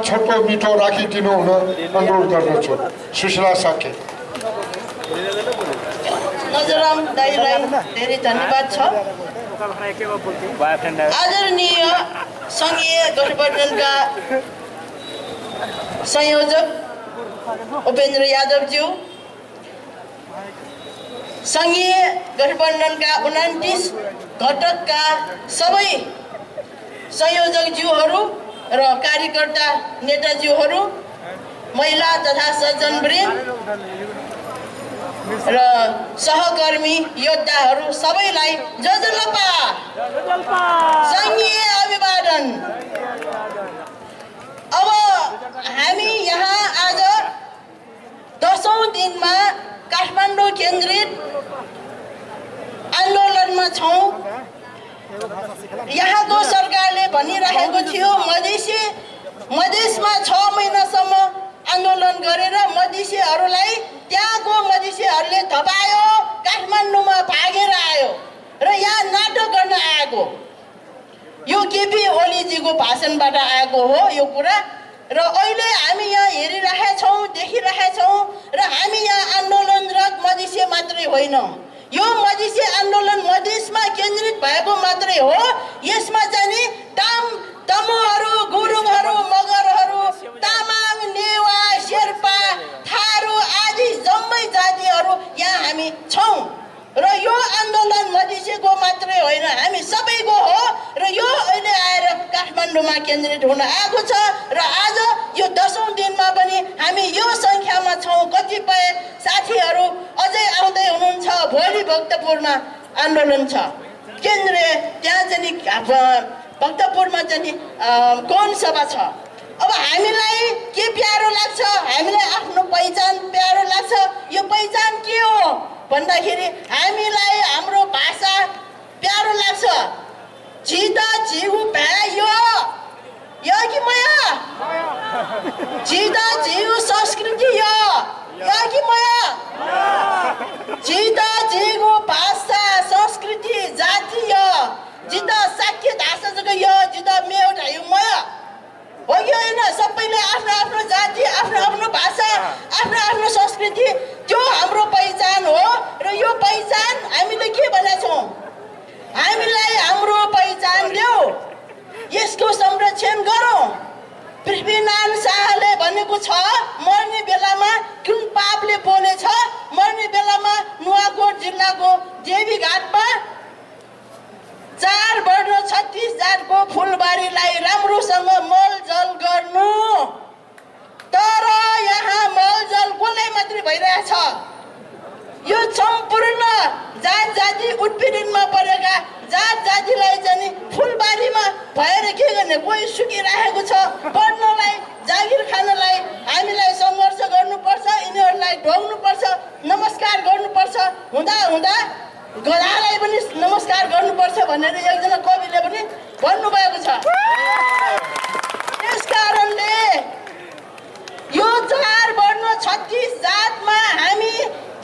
छोटो मिठो राखिदिनु हुन अनुरोध गर्दछु। सुशीला साके। नजरम दाइलाई धेरै धन्यवाद छ। आदरणीय संघीय गठबन्धनका संयोजक उपेन्द्र यादवज्यू, संघीय गठबन्धनका 29 घटकका सबै संयोजकज्यूहरू र कार्यकर्ता नेताज्यूहरू, महिला तथा सज्जनवृन्द र सहकर्मी योद्धाहरू सबैलाई जजलपा संघीय अभिवादन। अब हामी यहाँ आज 10औं दिनमा काठमाडौँ केन्द्रित आन्दोलनमा छौँ। यहाँको सरकारले भनिरहेको थियो मधेसमा 6 महिनासम्म आन्दोलन गरेर मधेसीहरूलाई त्यहाँको मधेसीहरूले धपायो, काठमाडौँमा भागेर आयो र यहाँ नाटक गर्न आएको। यो केपी ओलीजीको भाषणबाट आएको हो यो कुरा। र अहिले हामी यहाँ हेरिरहेका छौँ, देखिरहेका छौँ र हामी यहाँ आन्दोलनरत मधेसी मात्रै होइन, यो मधेसी आन्दोलन मधेसमा केन्द्रित भएको मात्रै हो। यसमा चाहिँ तमुहरू, गुरुङहरू, मगरहरू, तामाङ, नेवा, शेर्पा, थारू आदि जम्मै जातिहरू यहाँ हामी छौँ र यो आन्दोलन मधेसीको मात्रै होइन, हामी सबैको हो र यो अहिले आएर काठमाडौँमा केन्द्रित हुन आएको छ। र आज यो 10औं दिनमा पनि हामी यो सङ्ख्यामा छौँ। कतिपय साथीहरू अझै आउँदै हुनुहुन्छ। भोलि भक्तपुरमा आन्दोलन छ केन्द्रीय, त्यहाँ चाहिँ भक्तपुरमा चाहिँ कौन सभा छ। अब हामीलाई के प्यारो लाग्छ? हामीलाई आफ्नो पहिचान प्यारो लाग्छ। यो पहिचान के हो भन्दाखेरि हामीलाई हाम्रो भाषा प्यारो लाग्छ। झिदा झिउ भ्यायो यो कि मया झिदा झिउ संस्कृति यो कि मया झिदा झिउ भाषा संस्कृति जाति यो जिदा साक्य भाषा जग यो जिदा मेउ ढायु मया हो कि होइन? सबैले आफ्नो आफ्नो जाति, आफ्नो आफ्नो भाषा, आफ्नो आफ्नो संस्कृति, त्यो हाम्रो पहिचान हो। र यो पहिचान हामीले के भनेका छौँ? हामीलाई हाम्रो पहिचान ल्याऊ, यसको संरक्षण गरौँ। पृथ्वीनारायण शाहले भनेको छ, मर्ने बेलामा कुन पापले बोलेछ? मर्ने बेलामा नुवाकोट जिल्लाको देवीघाटमा 4 वर्ण 36 जातको फुलबारीलाई राम्रोसँग मलजल गर्नु। तर यहाँ मलजल कसलाई मात्रै भइरहेछ? यो सम्पूर्ण जात जाति उत्पीडनमा परेका जात जातिलाई चाहिँ फुलबारीमा भएर के गर्ने? कोही सुकिरहेको छ। पढ्नलाई, जागिर खानलाई हामीलाई सङ्घर्ष गर्नुपर्छ, यिनीहरूलाई ढोग्नुपर्छ, नमस्कार गर्नुपर्छ। हुँदा हुँदा गधालाई पनि नमस्कार गर्नुपर्छ भनेर एकजना कविले पनि भन्नुभएको छ। त्यस कारणले यो 4 वर्ण 36 जातमा हामी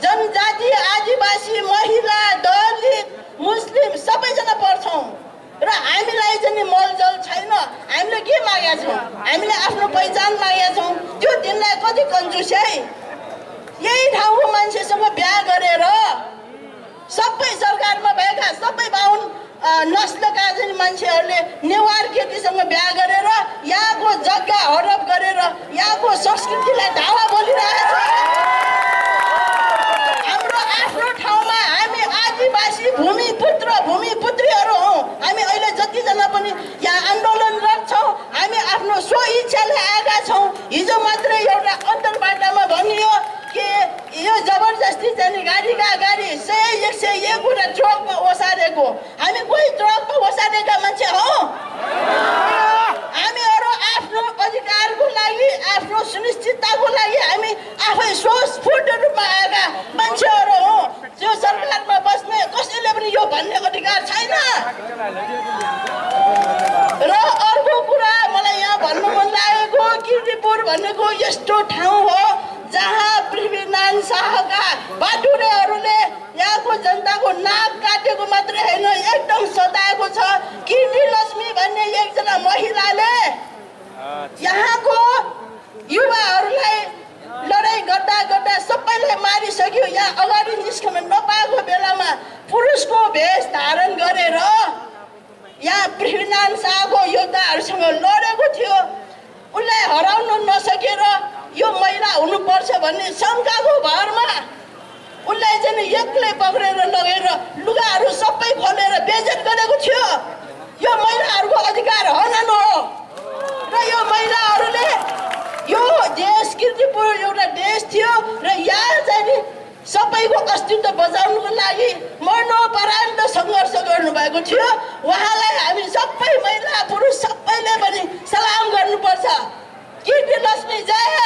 जनजाति, आदिवासी, महिला, दलित, मुस्लिम सबैजना पर्छौँ र हामीलाई चाहिँ मलजल छैन। हामीले के मागेका छौँ? हामीले आफ्नो पहिचान मागेका छौँ। त्यो दिनलाई कति कन्जुस है। यही ठाउँको मान्छेसँग बिहा गरेर सबै सरकारमा भएका सबै 52 नस्लका चाहिँ मान्छेहरूले नेवार केटीसँग बिहा गरेर यहाँको जग्गा हडप गरेर यहाँको संस्कृतिलाई धावा बोलिरहेको छ। हाम्रो आफ्नो ठाउँमा हामी आदिवासी भूमिपुत्रीहरू हौँ। हामी अहिले जतिजना पनि यहाँ आन्दोलनरत छौँ, हामी आफ्नो स्वइच्छाले आएका छौँ। हिजो मात्रै एउटा अन्तर्वार्तामा भनियो कि यो जबरजस्ती चाहिँ गाडीका अगाडि 100-101 कुरा ट्रकमा ओसारेको। हामी कोही ट्रकमा ओसारेका मान्छे हौ? हामीहरू आफ्नो अधिकारको लागि, आफ्नो सुनिश्चितताको लागि हामी आफै स्वस्फूर्त रूपमा आएका मान्छेहरू हौ। त्यो सरकारमा बस्ने कसैले पनि यो भन्ने अधिकार छैन। र अर्को कुरा मलाई यहाँ भन्नु मन लागेको, किर्तिपुर भनेको यस्तो ठाउँ हो जहाँ पृथ्वीनारायण शाहका बाटुरेहरूले यहाँको जनताको नाक काटेको मात्रै होइन, एकदम सताएको छ। कीर्ति लक्ष्मी भन्ने एकजना महिलाले यहाँको युवाहरूलाई लडाइँ गर्दा गर्दा सबैलाई मारिसक्यो। यहाँ अगाडि निस्कन नपाएको बेलामा पुरुषको भेष धारण गरेर यहाँ पृथ्वीनारायण शाहको योद्धाहरूसँग लडेको थियो। उसलाई हराउन नसकेर यो महिला हुनुपर्छ भन्ने शङ्काको भरमा उसलाई चाहिँ एक्लै पक्रेर लगेर लुगाहरू सबै खोलेर बेइज्जत गरेको थियो। यो महिलाहरूको अधिकार हनन हो र यो महिलाहरूले यो देश कीर्तिपुर एउटा देश थियो र यहाँ चाहिँ सबैको अस्तित्व बचाउनुको लागि मर्नोपरान्त सङ्घर्ष गर्नुभएको थियो। उहाँलाई हामी सबै महिला पुरुष सबैले पनि सलाम गर्नुपर्छ। कीर्ति लक्ष्मी जय।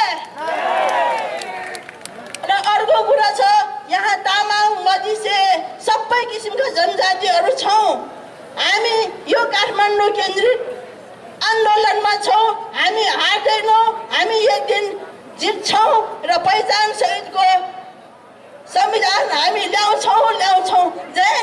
र अर्को कुरा छ, यहाँ तामाङ मधिसे सबै किसिमका जनजातिहरू छौँ। हामी यो काठमाडौँ केन्द्रित आन्दोलनमा छौँ। हामी हार्दैनौँ। हामी एक दिन जित्छौँ र पहिचान सहितको संविधान हामी ल्याउँछौँ। जय